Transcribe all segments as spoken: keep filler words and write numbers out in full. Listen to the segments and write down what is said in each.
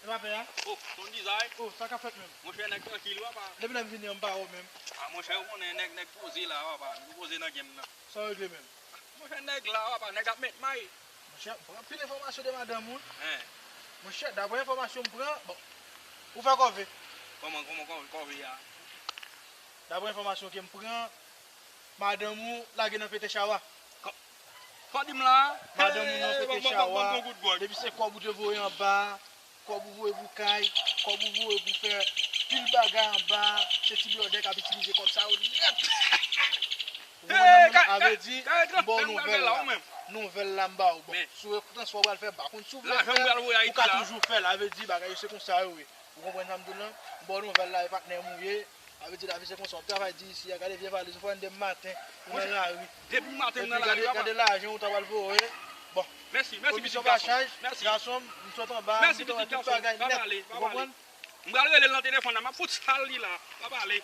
Sa pè a? Oh, Son Dizay. Oh, sa k ap fèt menm? Monchè, nèg trankil, papa. Depi lè m vini an, m pa wè w menm. Ah, monchè, ou konnen nèg, nèg poze la, papa. Nèg poze nan game nan. Sa w regle menm? Monchè, nèg la, papa, nèg ap met may. Monchè, m pran anpil enfòmasyon de madanm ou. Hein. Monchè, daprè enfòmasyon m pran, bon, ou fè kòve. Kòman, kòman kò-, kòve a? Daprè enfòmasyon ke m pran, madanm ou lage nan pete chawa. Kò-, kò di m la? Madanm ou nan pete chawa. Depi se kòb ou te voye anba, kòb ou voye pou kay, kòb ou voye pou fè pil bagay anba, se ti blòdè k ap itilize kòb sa yo nèt. Ou konprann, madanm nan? A vle di, m ba w nouvèl la. Nouvèl la m ba w. Bon, si w wè transfè w pral fè, m pa konn si w vle fè, ou ka toujou fè l. A vle di, bagay yo se konsa yo ye. Ou konprann sa m di w lan? M ba w nouvèl la, e patnè m ou ye. A vle di, lavi se konsa, w ap travay di isi a, gade vye valiz ou fè anndan maten, ou nan lari. Depi maten m nan lari, papa. Epi gade, gade lajan ou ta pral voye. Bon. Mèsi, mèsi, pitit gason. Mèsi. Gason m, m sot anba, m kite w wè tout bagay nèt. Ou konprann? M pral rele l nan telefòn la, m ap fout sal li la. Pa pale.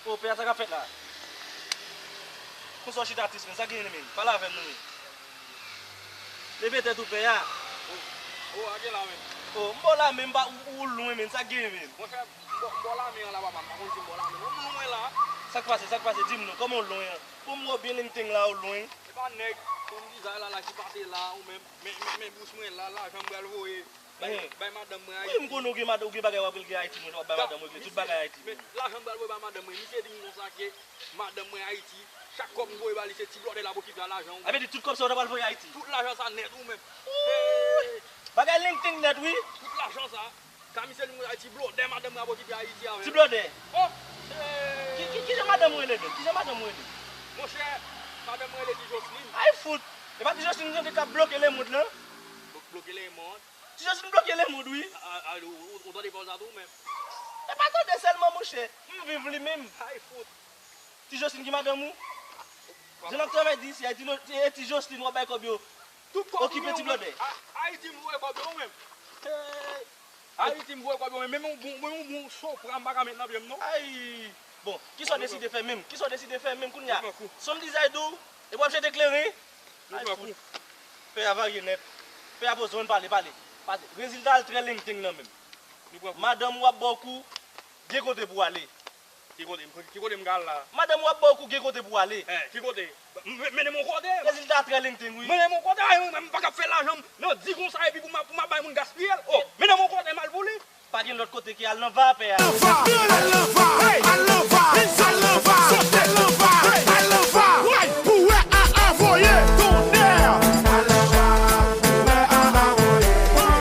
O, pè a, sa k ap fèt la? Konsa w chita tris, men sa genyen, men? Pale avè m non, men. Leve tèt ou, pè a. O, o, a gen la, men. O, m ba w lamen, m pa, ou, ou lwen, men, sa genyen, men? Monchè, m ba, m ba w lamen an la, papa, m pa konn si m ba w lamen non, m lwen la. Sa k pase, sa k pase? Di m non, kòman w lwen an? Pou m wè w byen lengteng la, w lwen. E pa nèg, Son Dizay la, la ki pase la, ou menm, men, men, men bous mwen la, lajan m pral voye. Bay, bay madanm mwen Ayiti. Wi, m konnen w gen mad-, w gen bagay w ap regle Ayiti, mwen w ap bay madanm w regle tout bagay Ayiti. Men lajan m pral voye bay madanm mwen, misye di m konsa ke madanm mwen Ayiti, chak kòb m voye ba li, se ti blòdè l ap okipe a lajan w. A vle di tout kòb sa yo w ta pral voye Ayiti? Tout lajan sa nèt ou menm. Bagay lengteng nèt wi. Tout lajan sa, ka misye di m konsa ti blòdè madanm mwen ap okipe Ayiti avè l. Ti blòdè? Oh! Ki, ki, kijan madanm ou rele menm? Kijan madanm ou rele? Monchè, madanm mwen rele Ti Jocelyn. Ay fout! E pa Ti Jocelyn ki t ap bloke lemond lan? Blo-, bloke lemond? Ti Jocelyn bloke lemond wi. A, a, ou, ou, ou tande pawòl sa tou menm? E pa tande sèlman monchè, m viv li menm. Ay fout. Ti Jocelyn ki madanm ou? Jan n ap travay di isi a, e Ti Jocelyn w ap bay kòb yo. Tout kòb ou gen ou menm. Okipe ti blòdè. A, Ayiti m voye kòb yo ou menm. Hey. Ayiti m voye kòb yo menm. Menm yon bon, menm yon bon sopra m pa ka met nan pye m non. Ay. Bon, kisa w deside fè menm? Kisa w deside fè menm kounye a? Son Dizay di w, epi w ap jete kleren? Ay fout. Pè a varye nèt. Pè a poze w pale, pale. Pase. Rezilta a trè lengteng nan menm. Madanm ou ap ba w kou, gen kote pou w ale. Ki kote, ki kote m ka al la? Madanm ou ap ba w kou, gen kote pou w ale. Eh, ki kote? M-, mennen m yon kote. Rezilta a trè lengteng wi. Mennen m yon kote, ay, mwen, m pa ka fè lajan m nan di konsa epi pou m ap, pou m ap bay moun gaspiye l. Oh, mennen m yon kote, m al pou li. Pa gen lòt kote ke al nan va a pè a. Al nan va, al nan va.